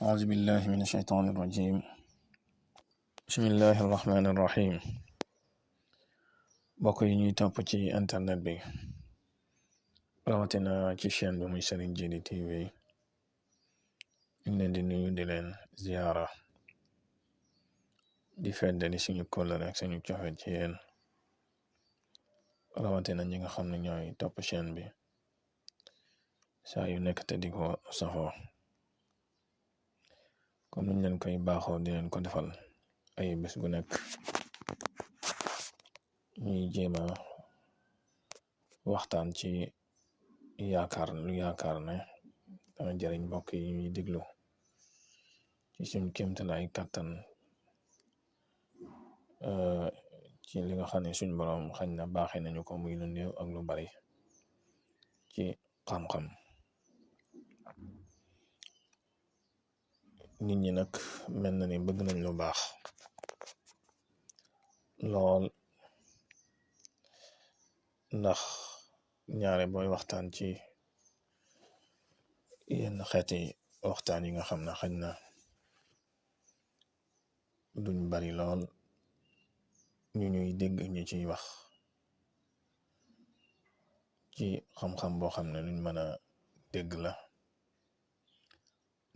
أعوذ بالله من الشيطان الرجيم. بسم الله الرحمن الرحيم. mbokk yi ñuy topp ci internet bi rawatina ci chaîne bi muy Serigne Djily TV ñu leen di nuyu di leen ziyaara di feddali suñu kóllëre ak suñu cofeel ci yéen rawatina ñi nga xam ne ñooy topp chaîne bi saa yu nekk te di ko safoo comme niñ leen koy baaxoo di leen ko defal ay bés gu nekk ñuy jéema waxtaan ci lu yaakaar ne dana jëriñ mbokk yi ñuy diglu ci suñ kéemtalaay kàttan ci li nga xam ne suñ boroom xañ na baaxe nañu ko muy lu néew ak lu bari ci xam-xam. nit ñi nag mel na ni bëgg nañ lu baax lool, ndax ñaare booy waxtaan ci yenn xeeti waxtaan yi nga xam ne xañ na duñ bari lool ñu ñuy dégg ñu ciy wax ci xam-xam boo xam ne luñ mën a dégg la,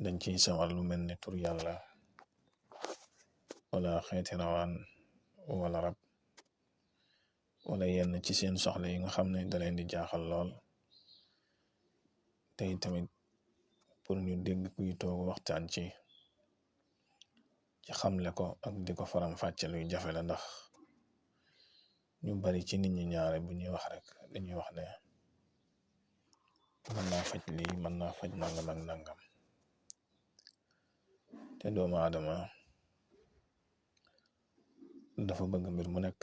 dañ ciy sawar lu mel ne tur yàlla wala xeeti rawaan wala rab wala yenn ci seen soxla yi nga xam ne da leen di jaaxal lool, tey tamit pour ñu dégg kuy toog waxtaan ci xamle ko ak di ko faram fàcce luy jafe la, ndax ñu bari ci nit ñi ñaare bu ñuy wax rek dañuy wax ne mën naa faj lii mën naa faj nangam ak nangam, te doomu aadama dafa bëgg mbir mu nekk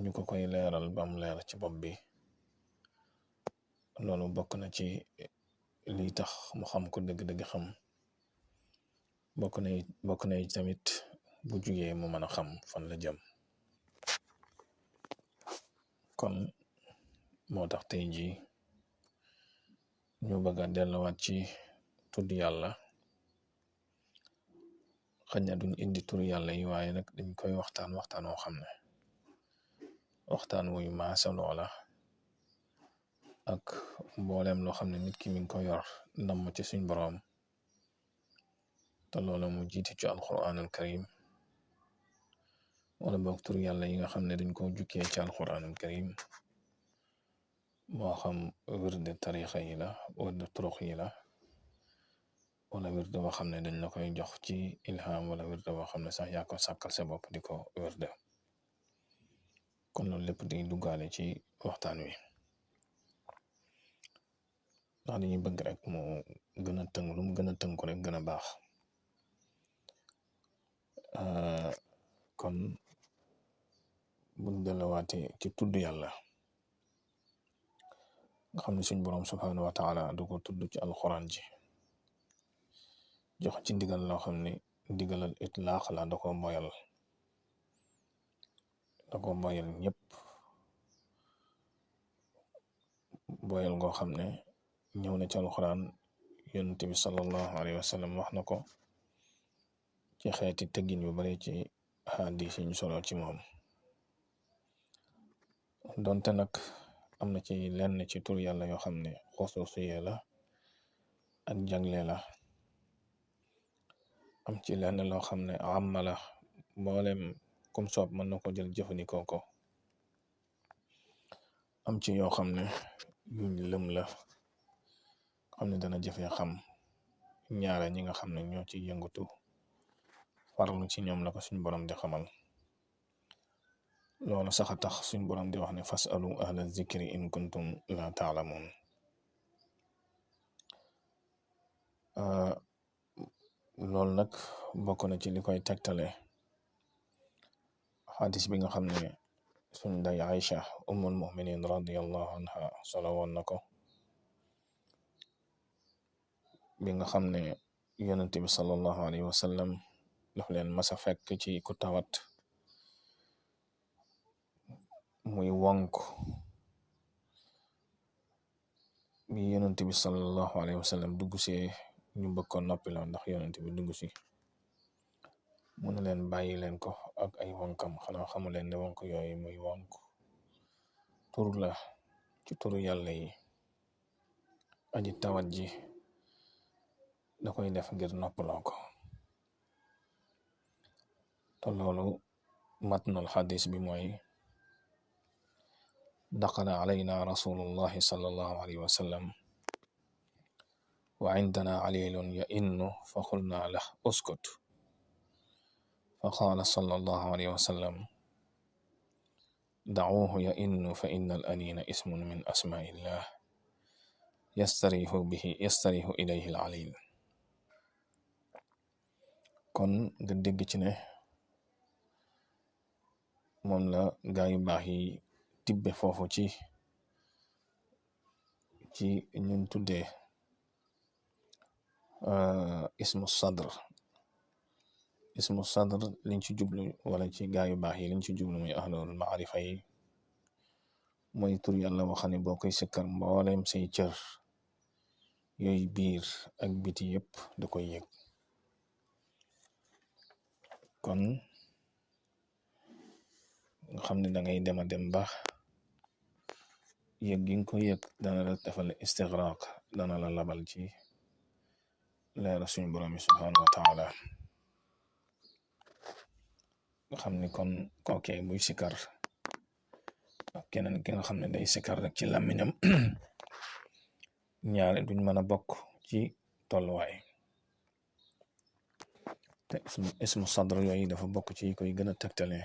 ñu ko koy leeral ba mu leer ci bopp bi. Loolu bokk na ci lii tax mu xam ko dëgg-dëgg xam, bokk na tamit bu jugee mu mën a xam fan la jëm. kon moo tax tey jii ñu bëgg a delluwaat ci tudd yàlla. xëy na duñ indi tur yàlla yi waaye nag dañ koy waxtaan woo xam ne waxtaan wuy maasaloo la ak mbooleem loo xam ne nit ki mi ngi ko yor ndam ci suñ boroom, te loola mu jiitu ci alquranul karim wala boog tur yàlla yi nga xam ne dañ ko jukkee ci alquranul karim, moo xam wirde tarixa yi la wirde turux yi la wala wirde boo xam ne dañ la koy jox ci ilham wala wirde boo xam ne sax yaa ko sàkkal sa bopp di ko wirde. kon loolu lépp di duggaale ci waxtaan wi ndax dañuy bëgg rek mu gën a tënk lu mu gën a tënku rek gën a baax. kon buñ delluwaate ci tudd yàlla nga xam ne suñ boroom subhaanahu wa taala du ko tudd ci alxuraan ji jox ci ndigal loo xam ne ndigalal itlaax la, da ko boyal ñëpp boyal ngoo xam ne ñëw na ci alxuraan. yonent bi sallallahu alayhi wa sallam wax na ko ci xeeti tëggin yu bari ci hadis yi ñu solo ci moom. donte nag am na ci lenn ci tur yàlla yoo xam ne xusuusiye la ak jagle la, am ci lenn loo xam ne amma la mboolem kum soob mën na ko jël jëfandikoo ko, am ci yoo xam ne yuñ lëm la xam ne dana jëfee xam ñaare ñi nga xam ne ñoo ci yëngatu farlu ci ñoom la ko suñ borom di xamal. loolu sax a tax suñ borom di wax ne fasalu ahla zikri in kuntum la taalamun. loolu nag bokk na ci li koy tegtale xadis bi nga xam ne suñ nday Aïcha ummul muminin radiyallahu anha solo woon na ko, bi nga xam ne yonent bi sallallahu alayhi wa sallam daf leen masa fekk ci ku tawat muy wonk bi yonent bi sallallahu alayhi wa sallam dugg see ñu bëgg ko noppiloo ndax yonent bi dugg si mu ne leen bàyyi leen ko ak ay wonkam, xanaa xamu leen ne wonk yooyu muy wonk tur la ci turu yàlla yi. aji tawat ji da koy def ngir noppaloo ko. te loolu matnul xadis bi mooy daxala alayna rasulullahi sallallahu alayhi wa sallam wa indana alilun ya innu fa xulna lah uskut fa qaala sallallahu alayhi wa sallam dacuuhu ya innu fa inna al anina ismun min asmaillah yastarihu ilayhi al alil. kon nga dégg ci ne moom la gaa yu baax yi tibbe foofu ci ñun tuddee ismu sadr liñ ci jublu, wala ci gaa yu baax yi liñ ci jublu muy ahlul maarifa yi, mooy tur yàlla waxa ne boo koy sikkar mbooleem say cër yooyu biir ak biti yépp da koy yëg. kon nga xam ne da ngay dema dem ba yëg gi nga ko yëg dana la defal istigraq, dana la labal ci leera suñu borom bi subhanahu wa taala. nga xam ni kon kookee buy sikar ak keneen ki nga xam ne day sikar rek ci làmmiñam ñaare duñ mën a bokk ci tolluwaay. te ismu sadr yooyu dafa bokk ci koy gën a tegtale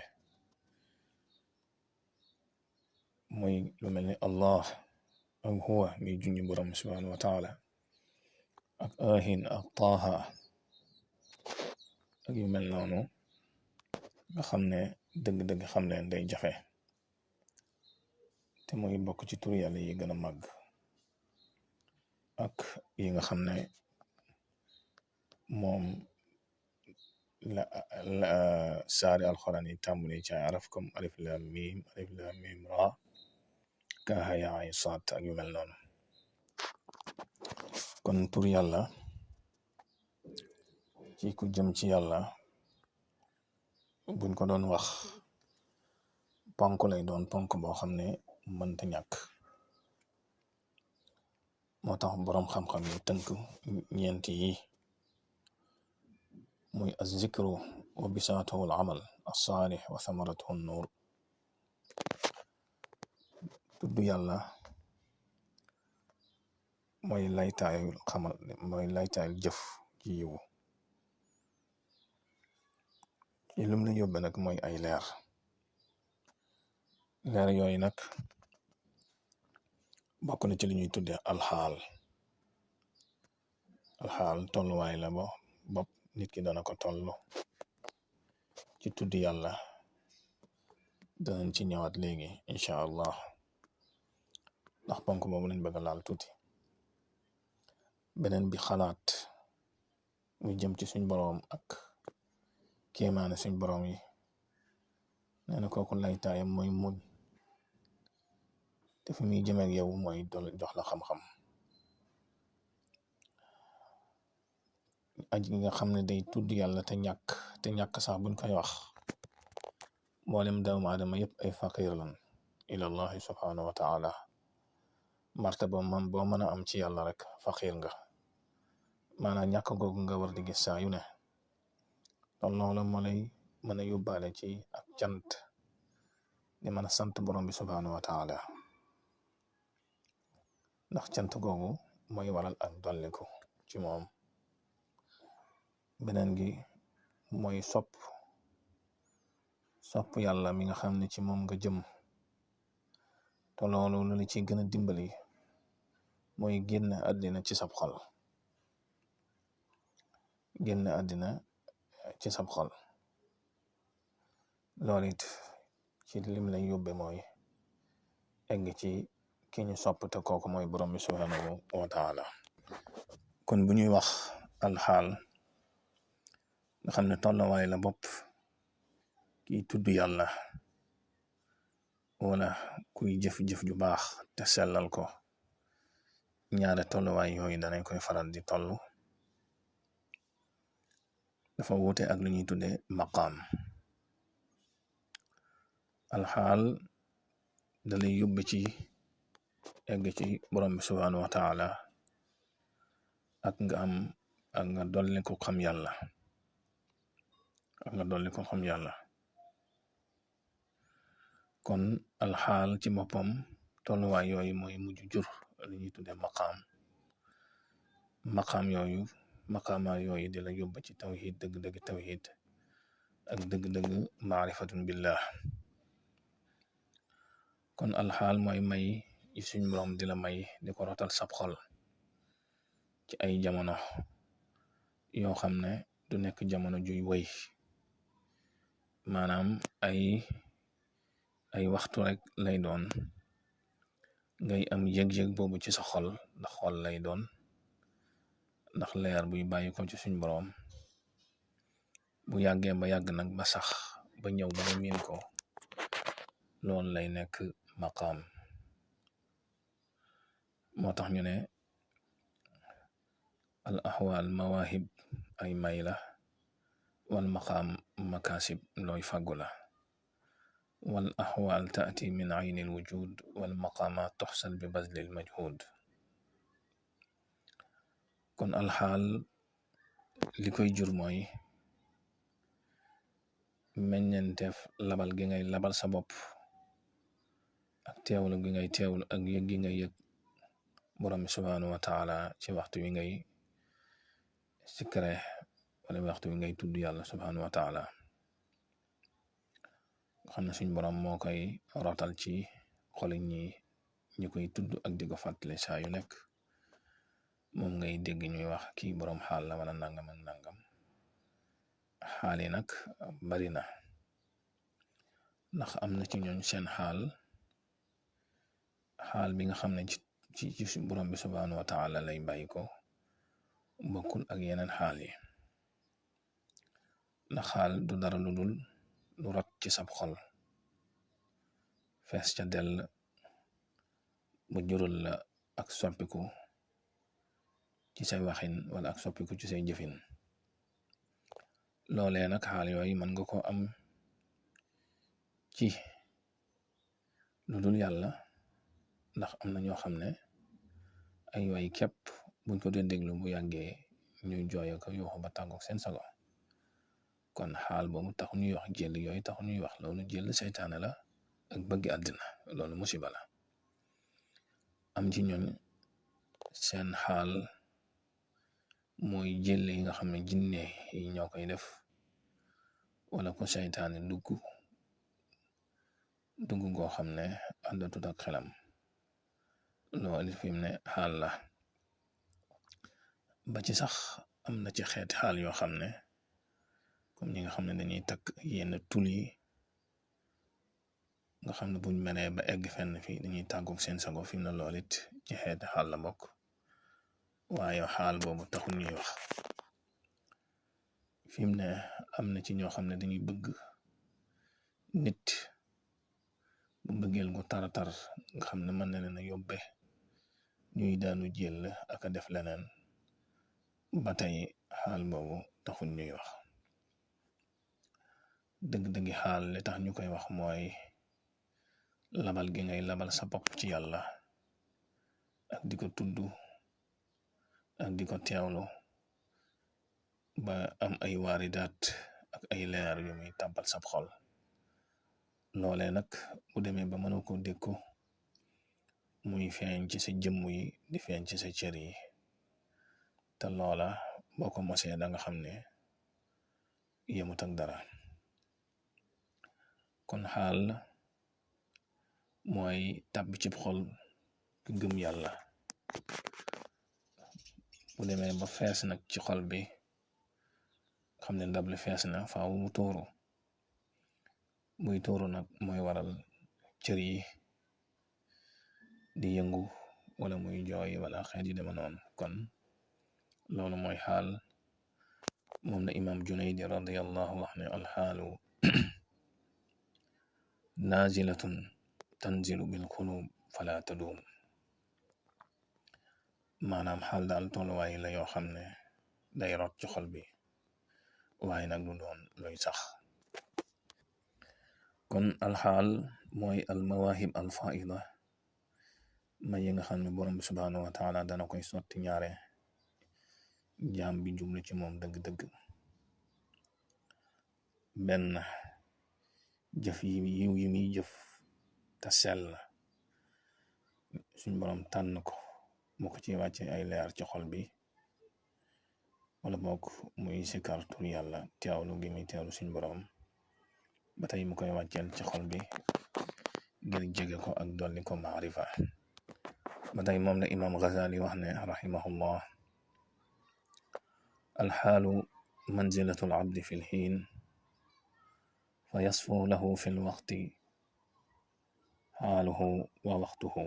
mooy lu mel ni allah ak huwa ngiy junñu borom subhanahu wa taala, ak ahin ak taaha ak yu mel noonu, nga xam ne dëgg-dëgg xam leen day jafe, te mooy bokk ci tur yàlla yi gën a màgg ak yi nga xam ne moom la saari alxuraan yi tàmbali ci araf comme alif lam mim ra kaaha yaa ayn saad ak yu mel noonu. kon tur yàlla ci ku jëm ci yàlla buñ ko doon wax ponk lay doon, ponk boo xam ne mënta ñàkk. moo tax boroom xam-xam yi tënk ñeenti yi muy az-zikru wa bisaatuhu al-amal as-saalih wa thamaratuhu an-nuur. tudd yàlla mooy laytaayul xamal, mooy laytaayul jëf ci yiwu ci lum la yóbbe nag mooy ay leer yooyu nag bokk na ci li ñuy tudde alxaal tolluwaay la bopp nit ki dana ko tollu ci tudd yàlla. danañ ci ñëwaat léegi incha allah, ndax ponk boobu lañ bëgg a laal tuuti. beneen bi xalaat muy jëm ci suñ boroom ak kéemaane suñ boroom yi, nee na kooku laytaayam mooy muñ, te fi muy jëmeeg yow mooy jox la xam-xam. aji nga xam ne day tudd yàlla te ñàkk sax buñ koy wax mboolem doomu aadama yépp ay faqir lan ilallahi subhanahu wa taala. martaba man boo mën a am ci yàlla rek faqir nga, maanaam ñàkk googu nga war di gis saa yu ne. loolu loola moo lay mën a yóbbaale ci ak cant, di mën a sant borom bi subhanahu wa taala, ndax cant googu mooy waral ak dolliku ci moom. beneen gi mooy sopp yàlla mi nga xam ne ci moom nga jëm, te loolu lu la ci gën a dimbali mooy génn àddina ci sab xol. loolu it ci lim lay yóbbe mooy egg ci ki ñu sopp, te kooku mooy borom bi subhanahu wa taala. kon bu ñuy wax alxaal nga xam ne tolluwaay la bopp kiy tudd yàlla wala kuy jëf-jëf ju baax te sellal ko, ñaare tolluwaay yooyu danañ koy faral di toll dafa wuute ak lu ñuy tudde maqaam. alxaal dalay yóbbe ci egg ci borom bi subhaanahu wa taala ak nga dolli ko xam yàlla kon alxaal ci boppam tolluwaay yooyu mooy mujj jur li ñuy tudde maqaama yooyu di la yóbba ci tawhid dëgg-dëgg tawhid ak dëgg-dëgg maarifatun billah. kon alxaal mooy may yi suñ borom di la may di ko rotal sab xol ci ay jamono yoo xam ne du nekk jamono juy woy, maanaam ay waxtu rek lay doon ngay am yëg-yëg boobu ci sa xol, ndax xol lay doon, ndax leer buy bàyyi ko ci suñ boroom bu yàggee ba yàgg nag ba sax ba ñëw ba nga miin ko, loolu lay nekk maqaam. moo tax ñu ne al ahwal mawahib ay may la, wal maqaam makasib looy fàggu la. wal ahwal taati min ayni al wujud wal maqaamaat tuxsal bi bazli al majhud. kon alxaal li koy jur mooy meññenteef labal gi ngay labal sa bopp ak teewlu gi ngay teewlu ak yëg gi ngay yëg borom bi subhaanahu wa taala ci waxtu wi ngay sikkare wala waxtu wi ngay tudd yàlla subhaanahu wa taala. xam ne suñ borom moo koy rotal ci xoli ñi koy tudd ak di ko fàttali saa yu nekk, moom ngay dégg ñuy wax kii borom xaal la wala nangam ak nangam. xaal yi nag bari na, ndax am na ci ñooñ seen xaal bi nga xam ne ci borom bi subhaanahu wa taala lay bàyyi ko bokkul ak yeneen xaal yi. ndax xaal du dara lu dul lu rot ci sab xol fees ca dell bu jural la ak soppiku ci say waxin wala ak soppiku ci say jëfin. loolee nag xaal yooyu mën nga ko am ci lu dul yàlla, ndax am na ñoo xam ne ay way képp buñ ko dee déglu bu yàggee ñuy jooy ko yuuxu ba tàggoog seen sago. kon xaal boobu taxu ñuy wax jël yooyu taxu ñuy wax, loolu jël seytaane la ak bëgg àddina, loolu musiba la. am ci ñooñ seen xaal mooy jël yi nga xam ne jinne yi ñoo koy def wala ko seytaane dugg goo xam ne àndatut ak xelam, loolu fi mu ne xaal la. ba ci sax am na ci xeeti xaal yoo xam ne comme ñi nga xam ne dañuy takk yenn tul yi nga xam ne buñ menee ba egg fenn fi dañuy tàggoog seen sago, fi mu ne lool it ci xeeti xaal la bokk, waaye xaal boobu taxul ñuy wax. fi mu ne am na ci ñoo xam ne dañuy bëgg nit bu bëggeel gu taratar nga xam ne mën na leen a yóbbe ñuy daanu jël ak a def leneen, ba tey xaal boobu taxul ñuy wax. dëgg-dëggi xaal li tax ñu koy wax mooy labal gi ngay labal sa bopp ci yàlla ak di ko tudd ak di ko teewlu ba am ay waaridaat ak ay leer yu muy tàbbal sab xol. loolee nag bu demee ba mënu ko dékku muy feeñ ci sa jëmm yi di feeñ ci sa cër yi, te loola boo ko mosee da nga xam ne yemut ak dara. kon xaal mooy tàbbi ci xol ku gëm yàlla, bu demee ba fees nag ci xol bi xam ne ndab li fees na faaw mu tuuru, muy tuuru nag mooy waral cër yi di yëngu wala muy jooy wala xeet yi dema noonu. kon loolu mooy xaal. moom la imam Junaydi radiyallahu wax ne alxaalu nazilatun tanzilu bil qulub fala tadum. maanaam xaal daal tolluwaay la yoo xam ne day rot ci xol bi waaye nag du doon luy sax. kon alxaal mooy almawahib alfaida may yi nga xam ne borom bi subhanahu wa taala dana koy sotti ñaare jaam bi jublu ci moom dëgg-dëgg. benn jëf yi muy jëf te sell suñ borom tànn ko mu ko ci wàcce ay leer ci xol bi, wala bokk muy sikar tur yàlla teewlu gi muy teewlu suñ borom ba tey mu koy wàcceel ci xol bi ngir jege ko ak dolli ko maarifa. ba tey moom la imam Ghazali wax ne rahimahullah, alxaalu manzilatu alabdi fi lxiin fa yasfu lahu fi lwaqti xaaluhu wa waqtuhu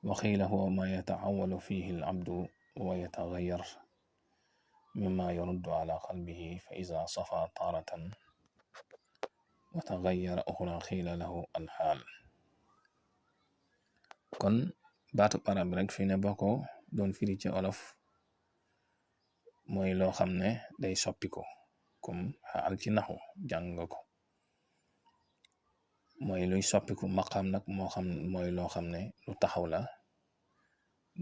wa qiila huwa ma yataawalu fihi alabdu wa yatagayyar mimma yaruddu ala qalbihi fa iza safa taratan wa tagayyara uxra qiila lahu alxaal. kon baatu arab rek fi ne boo ko doon firi ci olof mooy loo xam ne day soppiku, comme xaal ci naxu jàng nga ko, mooy luy soppiku. maqaam nag moo xam mooy loo xam ne lu taxaw la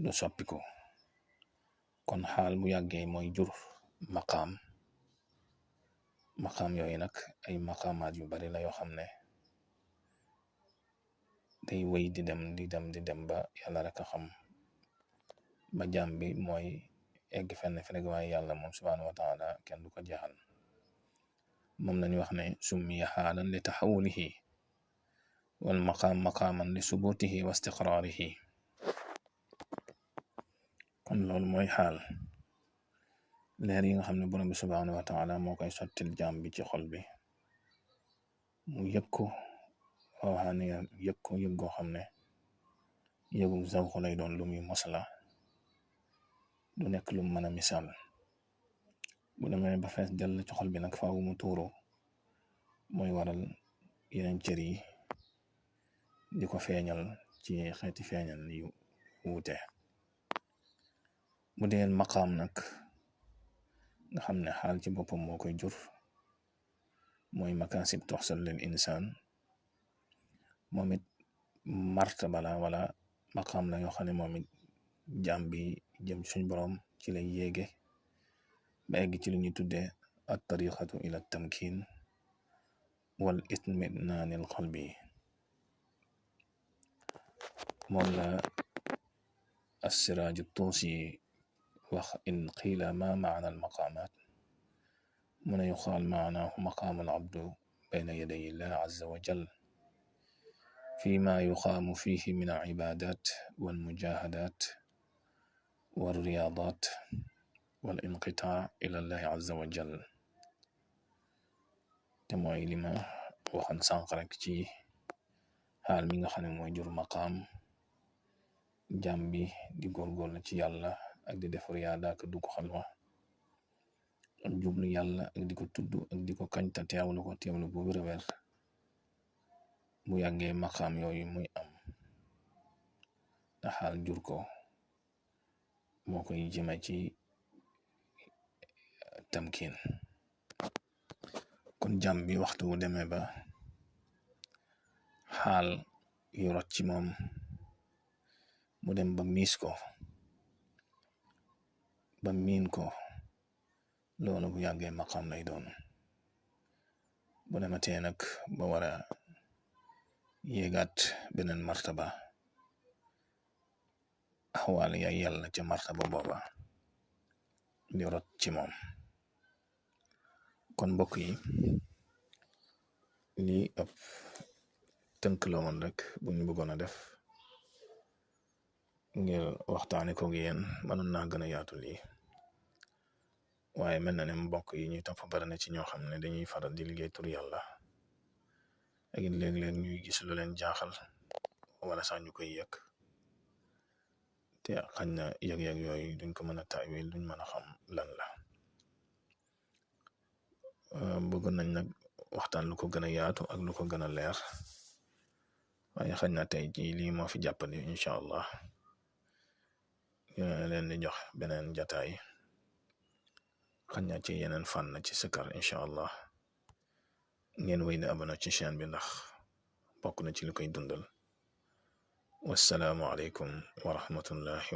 du soppiku. kon xaal bu yàggee mooy jur maqaam yooyu nag ay maqaamaat yu bari la yoo xam ne day wéy di dem ba yàlla rek a xam ba jaam bi mooy egg fenn fi rek, waaye yàlla moom subhanahu wa taala kenn du ko jeexal. moom lañu wax ne summiya xaalan li taxawulihi wal maqaaman li subutihi wa istiqraarihi. kon loolu mooy xaal, leer yi nga xam ne borom bi subhanahu wa taala moo koy sottil jaam bi ci xol bi mu yëg ko waxaane yëg goo xam ne yëgu zawxu lay doon, lu muy mosala du nekk lu mën a misaal. bu demee ba fees dell ci xol bi nag faaw mu tuuru, mooy waral yeneen cër yi di ko feeñal ci xeeti feeñal yu wuute. bu dee maqaam nag nga xam ne xaal ci boppam moo koy jur, mooy makasib toxsal lil insaan. moom it martaba la wala maqaam la yoo xam ne moom it jaam bi jëm suñ borom ci lay yéege ba egg ci lu ñuy tuddee at tariqatu ila tamkin wal itminaan al qalbi. moom la assiraaju tuusi wax in qiila ma maana al maqaamaat mu ne yuqaal maanaahu maqaamu al abdu bayna yaday illah azza wa jal فيما يقام فيه من العبادات والمجاهدات والرياضات والانقطاع إلى الله عز وجل. te mooy li ma waxoon sànq rek ci xaal mi nga xam ne mooy jur maqaam, jàmm bi di góorgóorlu ci yàlla ak di def riyaada ak dugg xalwa ak jublu yàlla ak di ko tudd ak di ko kañta teewlu ko teewlu bu wér-wér. bu yàggee maqaam yooyu muy am te xaal jur ko moo koy jëme ci tamkin. kon jàmm bi waxtu wu demee ba xaal yu rot ci moom mu dem ba miis ko ba miin ko, loolu bu yàggee maqaam lay doon. bu dematee nag ba wara yéegaat beneen martaba, axwaal ya yàlla ca martaba booba di rot ci moom. kon mbokk yi, lii ab tënk la woon rek bu ñu bëggoon a def ngir waxtaane ko gi yéen. mënoon naa gën a yaatu lii, waaye mel na ne mbokk yi ñuy topp bari na ci ñoo xam ne dañuy faral di liggéey tur yàlla ak léeg-léeg ñuy gis lu leen jaaxal wala sax ñu koy yëg, te xañ na yëg-yëg yooyu duñ ko mën a taawil, duñ mën a xam lan la. bëgg nañ nag waxtaan lu ko gën a yaatu ak lu ko gën a leer, waaye xañ na tey jii lii moo fi jàppandi incha allah. leen di jox beneen jataay xañ na ci yeneen fànn ci sikar incha allah. ngeen wéy di abonné ci chaîne bi ndax bokk na ci li koy dundal. wassalaamu aleykum wa rahmatullahi